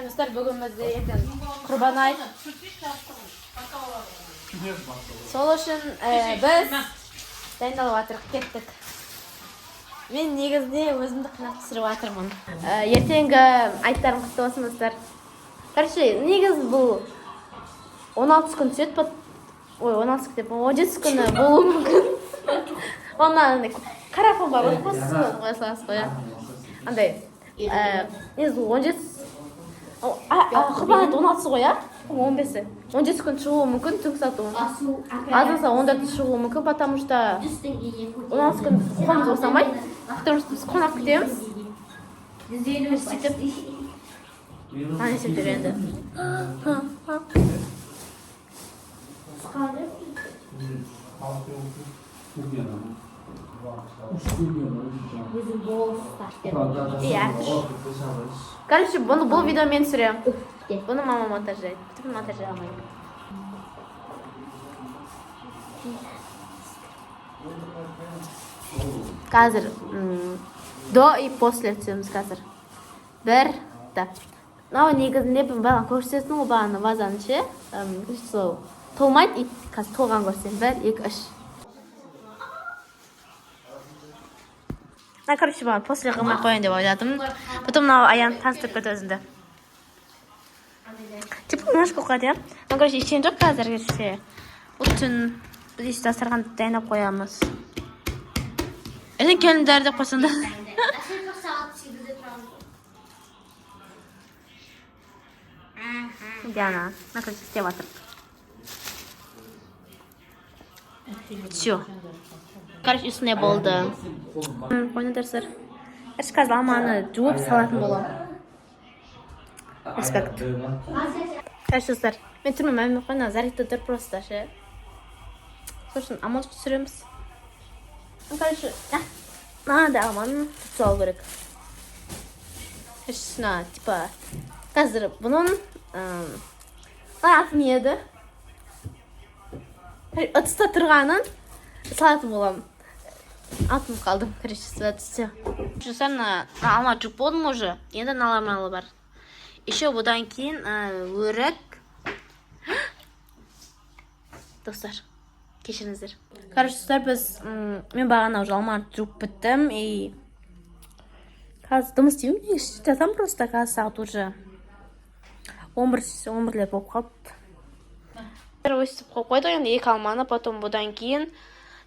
Достар, бүгін бізде ертең Құрбан айт. Сол үшін біз дайындалып жатырмық, кеттік. Мен негізінде өзімді қинап түсіріп жатырмын. Ертеңгі айттарым құтты болсын, достар. Короче, негізі бұл 16 күн түседі, ой, 16 күн деп, 17 күні болуы мүмкін. Онан андай қара фон бар ғой, қосып қоя саласыз ғой, иә. Андай, негізі 17, Құрбан айт 16-сы ғой, иә? 15-і. 17 күн шығуы мүмкін, түнгі сағат 10. Азан 14-те шығуы мүмкін, потому что 16 күн қолымыз босамайды. Потому что біз қонақ күтеміз. Сөйтіп, мына есептеп енді. И Артур. Короче, бұны, бұл видео мен түсіремін. Бұны мама монтаждайды. Бүтін монтаждай алмаймын. Қазір до и после түсеміз қазір. Бір, да. Мынау негізінде бұл бағана көрсеттім ғой, бағана вазаны ше. Сол толмайды, и қазір толған көрсетемін. Бір, екі, үш. Мына, короче, бағана после қылмай қояйын деп ойладым. Потом мынау Аян таныстырып кетті өзіңді. Типа немножко қояды, иә? Ну, короче, ештеңе жоқ қазір, короче. Бұл түн біз еш дастарханды дайындап қоямыз. Ертең келіңдер деп қойсаң да. Сағат 8-де тұрамыз. Диана, мына, короче, істеп жатыр. Все. Короче, осындай болды. Қойыңдарсыздар. Короче, қазір алманы жуып салатын боламын. Респект. Короче, достар, мен түріме мән бермей қойын, зарядта тұр просто ше. Сол үшін амал түсіреміз. Ну, короче, мынандай алманы жуып салу керек. Короче, мына, типа, қазір бұның мына аты не еді? Ыдыста тұрғанын салатын боламын. Атын қалдым, короче, все. Достар, мына алма жуып болдым уже. Енді мыналар бар. Еще бұдан кейін өрік. Достар, кешіріңіздер. Короче, достар, біз мен бағана уже алманы жуып біттім и қазір дым істеймін, негізі жатамын просто. Қазір сағат уже 11, 11-лер болып қалыпты. Өстіп қойып қойдық енді екі алманы, потом бұдан кейін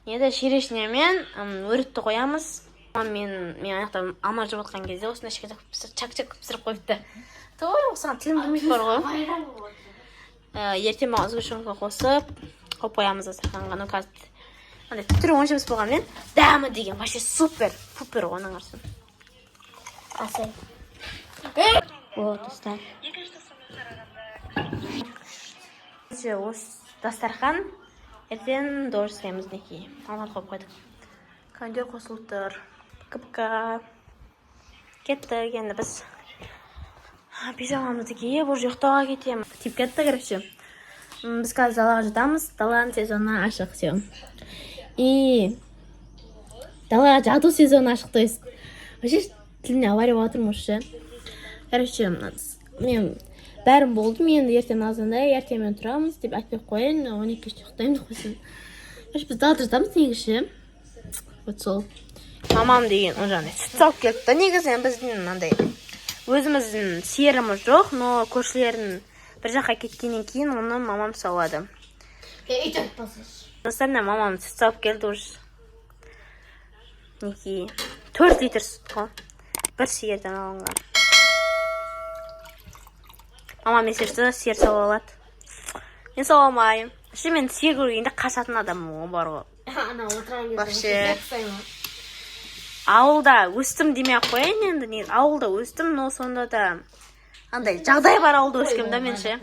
неді, черешня мен өрікті қоямыз. Мен ана жақта алма жеп жатқан кезде осындай кішкентай чак-чак пісіріп қойыпты. Той, осыған тілім білмейді бар ғой. Ертең маған сгущенка қосып қойып қоямыз дастарханға. Ну, қазір андай түрі онша емес болғанымен, дәмі деген вообще супер пупер ғой, оның қарасаң. Асай. О, достар. Короче, осы дастархан ертең дор жасаймыз, мінекей. Алманы қойып қойдық. Кондер қосылып тұр. Пока. Кеттік енді біз. Пижамамызды киіп, уже ұйықтауға кетемін. Тиіп кетті, короче. Біз қазір далаға жатамыз. Даланың сезоны ашық, все. И далаға жату сезоны ашық, то есть. Вообще тіліне авария болып жатырмын уже. Короче, мен бәрім болды, мен ертең азанда ертең тұрамыз деп айтпай ақ қояйын, 12-де ұйықтаймын деп қойсын. Короче, біз далада жатамыз негізі ше. Вот сол. Мамам деген ол жаңағыдай сүт салып келді да, негізі біздің мынандай өзіміздің сиырымыз жоқ, но көршілердің бір жаққа кеткеннен кейін оны мамам сауады. Ит айтпасыз. Достар, мына мамам сүт салып келді уже. Мінекей, 4 литр сүт қой. Бір сиырдан алынған. Мамам если что, сиыр сауа алады. Мен сауа алмаймын. Вообще мен сиыр көргенде қашатын адаммын ғой, бар ғой. Ана отырған кезде Вообще. Ауылда өстім демей ақ қояйын енді, негізі ауылда өстім, но сонда да андай жағдай бар ауылда өскенмін да мен ше.